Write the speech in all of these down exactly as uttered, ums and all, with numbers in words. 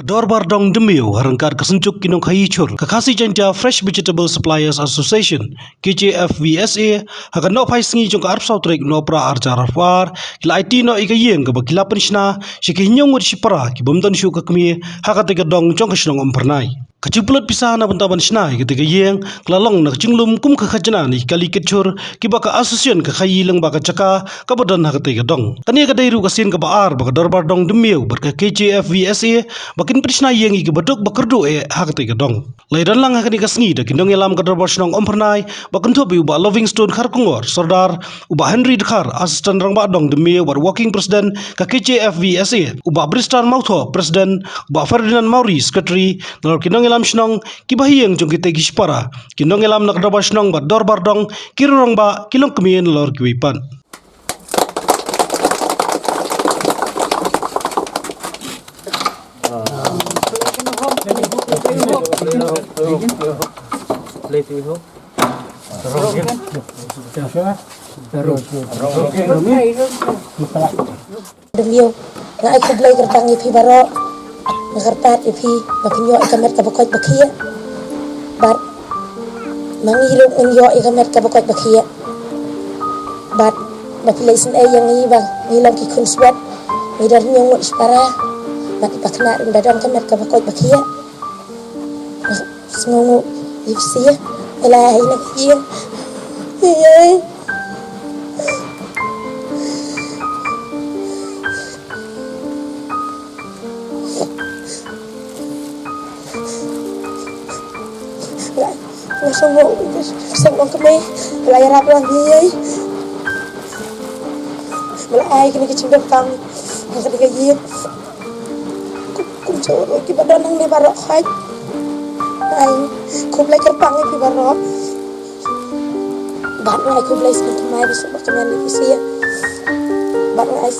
Dorbar Dong Dymmiewhar ryngkat ka Synjuk ki Nongkhaii Jhur ka Khasi Jaintia Fresh Vegetable Suppliers Association, K J F V S A, ha ka nohphai sngi jong ka arphew saw tarik Nohprah arhajar arphew ar, ki la aiti noh ïa ka ïing kaba ki la pynshna sha ki hynñiew ngut shipara ki bym don shuh ka kmie ha katei ka dong jong ka shnong Umphyrnai. Ka jingpynlut pisa na bynta ban shna ïa katei ka ïing ka la long na ka jinglum kum ka khajna na ki kali kit jhur kiba ka association ka khaii lyngba ka jaka kaba don ha katei ka dong. Kane ka dei ruh ka sien kaba ar ba ka Dorbar Dong Dymmiew bad ka K J F V S A ba kin pynshna ïing ïa kiba duk ba kyrduh eh ha katei ka dong. La ïadon lang ha kane ka sngi da ki nongïalam ka Dorbar Shnong Umphyrnai ba kynthup ïa u Bah Lovingstone Kharkongor, Sordar, u Bah Henry Dkhar, Assistant Rangbah Dong Dymmiew bad Working President ka K J F V S A, u Bah Bristan Mawthoh, President, u Bah Ferdinand Mawrie, Secretary, nalor ki nongïalam shnong, ki bahaïing jong kitei ki shipara, ki nongïalam na ka Dorbar Shnong bad Dorbar Dong, ki rangbah, ki longkmie nalor kiwei pat. Dang ïoh, nga ai khublei kyrpang ïa phi baroh. Nga kyrpad ïa phi ba phin ïoh ïa ka met kaba koit ba khiah. Bad ma ngi ruh ngin ïoh ïa ka met kaba koit ba khiah. Bad ba phi leit sngewsih ïa ngi ba ngi long ki khun swet, ngi don hynñiew ngut shipara. Bad ba khnang ruh ba don ka met kaba koit ba khiah. Sngewnguh ïa phi sha ïa la ïa na ïa. Ïa. Nga, nga sngewnguh, nga sngewnguh kmie, la ïarap lang ïa. Ba la ai kane ka jingdonkam ha kane ka ïing. Kum, kum jong kiba don hangne baroh khoit. Ai khublei kyrpang ïa phi baroh. Bad nga ai khublei sngewthuh mai ba suk ba kmen ïa phi sha ïa. Bad nga ai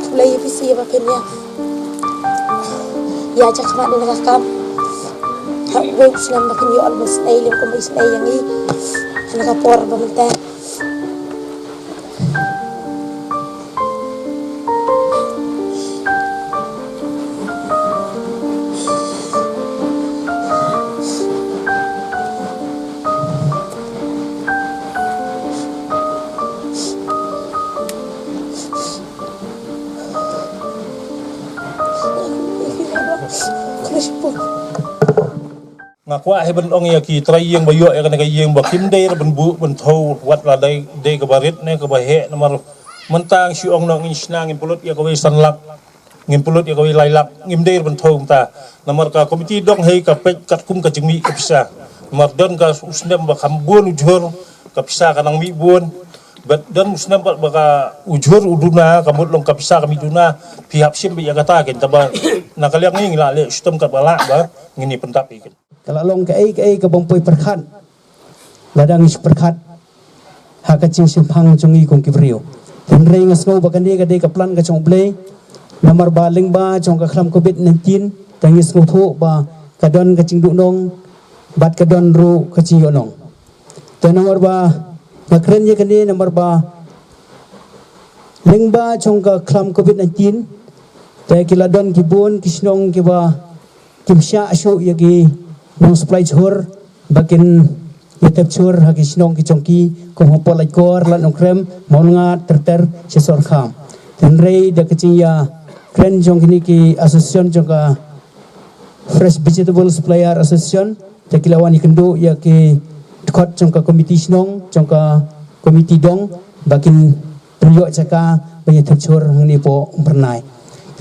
khublei ïa phi sha ïa ba phin ïa, ïa jakhmat ïa na ka kam. Ha uwei u snem ba phin ïoh ban isynei lem kum ba isynei ïa ngi ha na ka por ba mynta. Nga kwah hi ban ong ïa ki trai ïing ba ïoh ïa kane ka ïing ba kim dei ruh ban buh ban thew wat la dei, dei kaba rit ne kaba heh, namar mynta ngi shu ong noh ngin shna, ngin pynlut ïa kawei san lak, ngin pynlut ïa kawei lai lak, ngim dei ruh ban thew mynta. Namar ka komiti dong hi ka peit katkum ka jingmih ka pisa. Namar don ka u snem ba kham bun u jhur, ka pisa ka nang mih bun. Bad don u snem pat ba ka u jhur u duna, ka mut long ka pisa ka mih duna, phi hap shim beit ïa kata kin, tangba na ka liang ngi ngi la leh shitom katba lah ba ngin ïa pyndap ïa kin. Ka la long kaei kaei kabym poi pyrkhat lada ngi shu pyrkhat ha ka jingshemphang jong ngi kum ki briew. Hynrei nga sngew ba kane ka dei ka plan ka jong U Blei. Namar ba lyngba jong ka khlam covid nineteen te ngi sngewthuh ba ka don ka jingduhnong bad ka don ruh ka jingïohnong. Te namar ba nga kren ïa kane namar ba lyngba jong ka khlam covid nineteen te ki la don ki bun ki shnong kiba kim shah shuh ïa ki nong supply jhur ba kin ïa thep jhur ha ki shnong ki jong ki kum hapoh Laitkor, Lad Nongkrem, Mawlyngad, ter ter sha Sohryngkham. Hynrei da ka jingïakren jong kine ki association jong ka Fresh Vegetable Supplier Association, te ki la wan ïakynduh ïa ki dkhot jong ka komiti shnong, jong ka komiti dong, ba kin pynïoh jaka ba ïa thep jhur hangne hapoh Umphyrnai.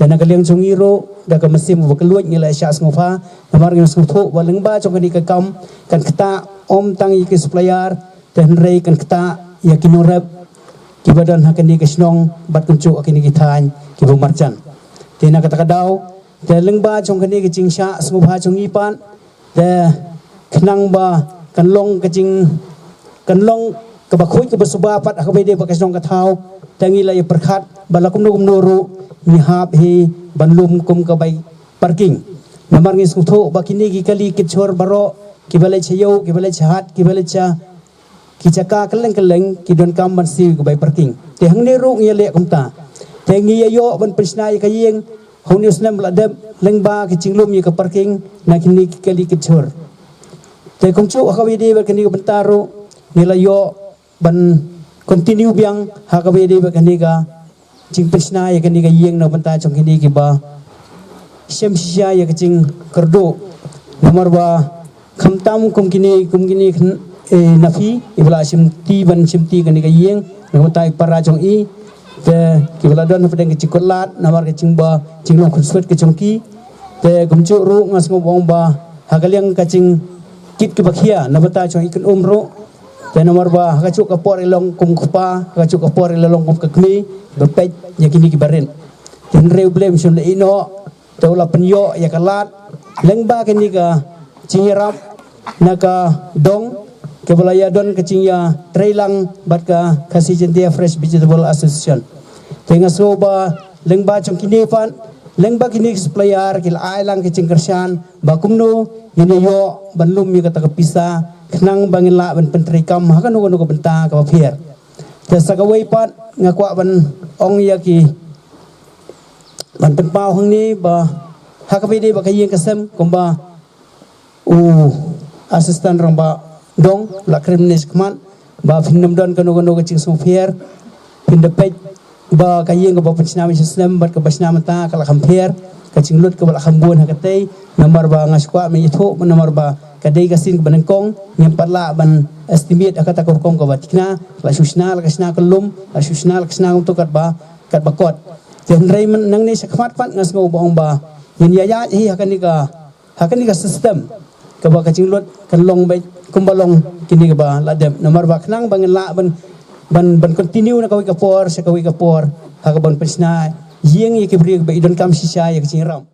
Te na ka liang jong ngi ruh da ka mynsiem ba kylluid ngi la shah sngewbha, namar ngi sngewthuh ba lyngba jong kane ka kam kan ktah ym tang ïa ki supplier, te hynrei kan ktah ïa ki nongrep kiba don ha kane ka shnong bad kumjuh ha kine ki thaiñ kiba marjan. Te na kata ka daw te lyngba jong kane ka jingshah sngewbha jong ngi pat, te khnang ba kan long ka jing, kan long kaba khuid kaba suba pat ha kaba ïadei bad ka shnong ka thaw, te ngi la ïa pyrkhat ba la kumno kumno ruh ngi hap hi ban lum kum ka bai parking. Namar ngi sngewthuh ba kine ki kali kit jhur baroh kiba leit sha ïew, kiba leit sha hat, kiba leit sha ki jaka kylleng kylleng ki donkam ban siew ka bai parking. Te hangne ruh ngi ïa leh kumta. Te ngi ïa ïoh ban pynshna ïa ka ïing Puni u snem ba la dep, lyngba ki jinglum ïa ka parking na kine ki kali ki jhur. Te kumjuh ha kaba ïadei bad kane ka bynta ruh, ngi la ïoh ban continue biang ha kaba ïadei bad kane ka jingpynshna ïa kane ka ïing na ka bynta jong kine kiba shem shisha ïa ka jingkyrduh. Namar ba khamtam kum kine, kum kine kyn-, eh, na phi, iba la shimti ban shimti kane ka ïing na ka bynta i para jong i. Te kiba la don hapdeng ka jingkut lad namar ka jingba jinglong khunswet ka jong ki. Te kumjuh ruh nga sngew ba ong ba ha ka liang ka jingkit kaba khia na ka bynta jong i Kynum ruh. Te namar ba ha kajuh ka por i long kum kpa, ha kajuh ka por i la long kum ka kmie ba peit ïa kine kiba rit. Te hynrei U Blei um shym la ïehnoh, te u la pynïoh ïa ka lad lyngba kane ka jingïarap na ka dong kaba la ïadon ka jingïatreilang bad ka Khasi Jaintia Fresh Vegetable Association. Te nga sngew ba lyngba jong kine pat, lyngba kine ki supplier ki la ai lang ka jingkyrshan ba kumno ngin ïoh ban lum ïa kata ka pisa khnang ba ngin lah ban pyntreikam ha kano kano ka bynta kaba pher. Te sa kawei pat nga kwah ban ong ïa ki, ban pynpaw hangne ba ha kaba ïadei bad ka ïing ka sem, kumba u assistant rangbah dong la kren mynne shakhmat, ba phin nym don kano kano ka jingsngewpher, phin da peit ba ka ïing kaba pynshna mynshwa snem bad kaba shna mynta ka la kham pher, ka jinglut kaba la kham bun ha katei. Namar ba nga shu kwah ban ïathuh namar ba ka dei ka sien kaba nyngkong, ngim pat lah ban estimate ha kata ka rukom kaba thikna, la shu shna, la ka shna ka lum, la shu shna, la ka shna kumto katba, katba kot. Te hynrei myn-, nangne shakhmat pat nga sngew ba ong ba ngin ïaid hi ha kane ka, ha kane ka system kaba ka jinglut kan long beit kumba long kine kaba la dep. Namar ba khnang ba ngin lah ban, ban, ban continue na kawei ka por sha kawei ka por ha kaban pynshna ïing ïa ki briew ba i donkam shisha ïa ka jingïarap.